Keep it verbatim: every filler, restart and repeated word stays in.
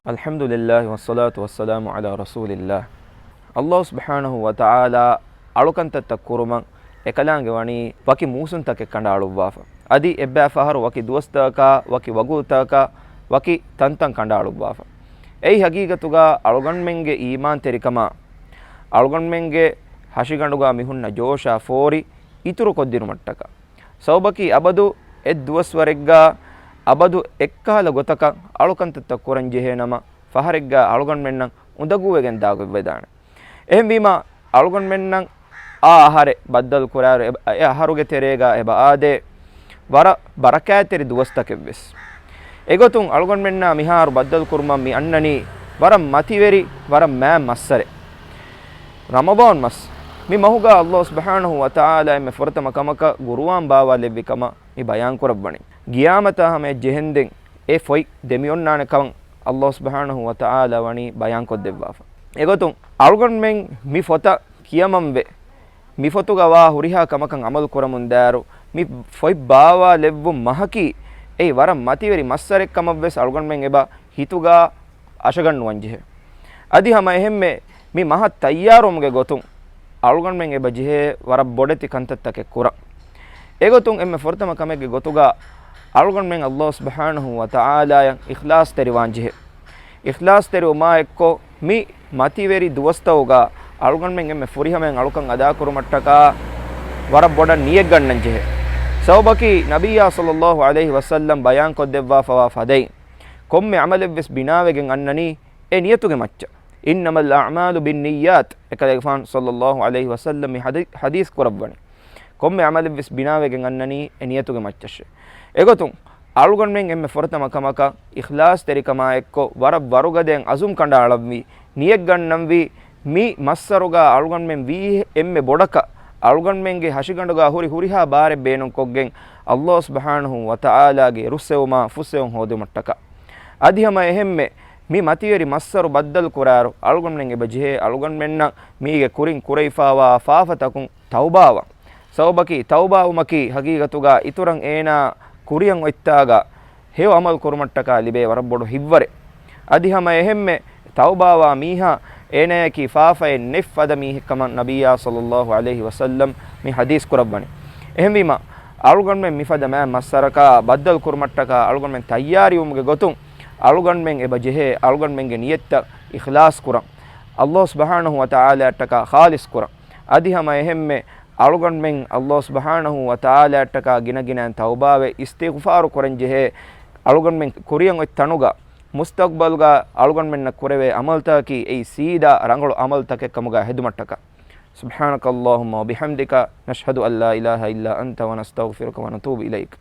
الحمد لله والصلاة والسلام على رسول الله. ﷲ ސުބްޙާނަހޫ ވަތަޢާލާ އަޅުކަންތައްތައް ކުރުމަށް އެކަލާނގެ ވަނީ ވަކި މޫސުންތަކެއް ކަނޑައަޅުއްވާފަ. އަދި އެއްބައި ފަހަރު ވަކި ދުވަސްތަކަކާ، ވަކި ވަގުތުތަކަކާ، ވަކި ތަންތަން ކަނޑައަޅުއްވާފަ. އެއީ ހަގީގަތުގަ އަޅުގަނޑުމެންގެ އީމާންތެރިކަމާ، އަޅުގަނޑުމެންގެ ހަށިގަނޑުގަ މި ހުންނަ ޖޯޝާ ފޯރި އިތުރުކޮށްދިނުމަށްޓަކާ. ސަބަބަކީ އަބަދު އެއްދުވަސްވަރެއްގަ އަބަދު އެއްކަހަލަ ގޮތަކަށް އަޅުކަންތައްތައް ކުރަން ޖެހޭނަމަ، ފަހަރެއްގަ އަޅުގަނޑުމެންނަށް އުނދަގޫވެގެން ދާގޮތްވެދާނެ. އެހެންވީމަ، އަޅުގަނޑުމެންނަށް އާ އަހަރެއް ބައްދަލު ކުރާއިރު، އެ، އެ އަހަރުގެ ތެރޭގަ އެބަ އާދޭ، ވަރަށް ބަރަކާތްތެރި ދުވަސްތަކެއްވެސް. އެގޮތުން އަޅުގަނޑުމެންނާ މިހާރު ބައްދަލުކުރުމަށް މި އަންނަނީ ވަރަށް މަތިވެރި، ވަރަށް މާތް މައްސަރެއް. ރަމަޟާން މަސް. މި މަހުގަ ﷲ ސުބްޙާނަހޫ ވަތަޢާލާ އެންމެ ފުރަތަމަ ކަމަކަށް ގުރުއާން ބާވާލެއްވި ކަމަށް މި ބަޔާންކުރައްވަނީ. ގިޔާމަތާ ހަމަޔަށް ޖެހެންދެން އެ ފޮތް ދެމިއޮންނާނެ ކަމަށް ﷲ ސުބްޙާނަހޫ ވަތަޢާލާ ވަނީ ބަޔާންކޮށްދެއްވާފަ. އެގޮތުން އަޅުގަނޑުމެން މި ފޮތަށް ކިޔަމަންވެ، މި ފޮތުގަ ވާ ހުރިހާ ކަމަކަށް ޢަމަލު ކުރަމުންދާއިރު، މި ފޮތް ބާވާލެއްވުން މަހަކީ އެއީ ވަރަށް މަތިވެރި މައްސަރެއް ކަމަށްވެސް އަޅުގަނޑުމެން އެބަ ހިތުގަ އަށަގަންނުވަން ޖެހޭ. އަދި ހަމަ އެހެންމެ މި މަހަށް ތައްޔާރުވުމުގެ ގޮތުން އަޅުގަނޑުމެން އެބަ ޖެހޭ ވަރަށް ބޮޑެތި ކަންތައްތަކެއް ކުރަން. އެގޮތުން އެންމެ ފުރަތަމަ ކަމެއްގެ ގޮތުގަ އަޅުގަނޑުމެން ﷲ ސުބްޙާނަހޫ ވަތަޢާލާޔަށް އިޚްލާޞްތެރިވާން ޖެހޭ. އިޚްލާޞްތެރިވުމާ އެއްކޮށް މި މަތިވެރި ދުވަސްތަކުގަ އަޅުގަނޑުމެން އެންމެ ފުރިހަމައިން އަޅުކަން އަދާކުރުމަށްޓަކާ ވަރަށް ބޮޑަށް ނިޔަތްގަންނަން ޖެހޭ. ސަބަބަކީ ނަބިއްޔާ ޞައްލައްލާހު ޢަލައިހި ވަސައްލަމް ބަޔާންކޮށްދެއްވާފަވާ ފަދައިން، ކޮންމެ ޢަމަލެއްވެސް ބިނާވެގެން އަންނަނީ އެ ނިޔަތުގެ މައްޗަށް. إنما الأعمال بالنيات، އެކަލޭގެފާނު ޞައްލައްލާހު ޢަލައިހި ވަސައްލަމް މި ޙަދީ، ޙަދީޘް ކުރައްވަނީ. ކޮންމެ ޢަމަލެއްވެސް ބިނާވެގެން އަންނަނީ އެ ނިޔަތުގެ މައްޗަށޭ. އެގޮތުން އަޅުގަނޑުމެން އެންމެ ފުރަތަމަ ކަމަކަށް އިޚްލާޞްތެރިކަމާ އެއްކޮށް ވަރަށް ވަރުގަދައިން ޢަޒުމް ކަނޑައަޅަންވީ، ނިޔަތްގަންނަންވީ، މި މައްސަރުގަ އަޅުގަނޑުމެން ވީ އެންމެ ބޮޑަކަށް، އަޅުގަނޑުމެންގެ ހަށިގަނޑުގަ ހުރި ހުރިހާ ބާރެއް ބޭނުންކޮށްގެން، ﷲ ސުބްޙާނަހޫ ވަތަޢާލާގެ ރުއްސެވުމާ ފުއްސެވުން ހޯދުމަށްޓަކާ. އަދި ހަމަ އެހެންމެ މި މަތިވެރި މައްސަރު ބައްދަލު ކުރާއިރު، އަޅުގަނޑުމެން އެބަ ޖެހޭ އަޅުގަނޑުމެންނަށް މީގެ ކުރިން ކުރެވިފައިވާ ފާފަތަކުން ތައުބާވާން. ސަބަބަކީ، ތައުބާވުމަކީ ހަގީގަތުގަ އިތުރަށް އޭނާ ކުރިއަށް އޮތްތާގަ ހެޔޮ ޢަމަލު ކުރުމަށްޓަކާ ލިބޭ ވަރަށް ބޮޑު ހިތްވަރެއް. އަދި ހަމަ އެހެންމެ ތައުބާވާ މީހާ އޭނާޔަކީ ފާފައެއް ނެތް ފަދަ މީހެއްކަމަށް ނަބިއްޔާ ޞައްލައްލާހު ޢަލައިހި ވަސައްލަމް މި ޙަދީޘް ކުރައްވަނީ. އެހެންވީމަ، އަޅުގަނޑުމެން މިފަދަ މާތް މައްސަރަކާ ބައްދަލު ކުރުމަށްޓަކާ އަޅުގަނޑުމެން ތައްޔާރީވުމުގެ ގޮތުން އަޅުގަނޑުމެން އެބަ ޖެހޭ އަޅުގަނޑުމެންގެ ނިޔަތްތައް އިޚްލާޞް ކުރަން. ﷲ ސުބްޙާނަހޫ ވަތަޢާލާއަށްޓަކާ ޚާލިޞް ކުރަން. އަދި ހަމަ އެހެންމެ އަޅުގަނޑުމެން ﷲ ސުބްޙާނަހޫ ވަތަޢާލާއަށްޓަކާ ގިނަގިނައިން ތައުބާވެ އިސްތިޣްފާރު ކުރަން ޖެހޭ އަޅުގަނޑުމެން ކުރިއަށް އޮތް ތަނުގަ މުސްތަޤްބަލްގަ އަޅުގަނޑުމެންނަށް ކުރެވޭ ޢަމަލުތަކަކީ އެއީ ސީދާ ރަނގަޅު ޢަމަލުތަކެއް ކަމުގަ ހެދުމަށްޓަކާ. سبحانك اللهم وبحمدك، نشهد أن لا إله إلا أنت، ونستغفرك ونتوب إليك.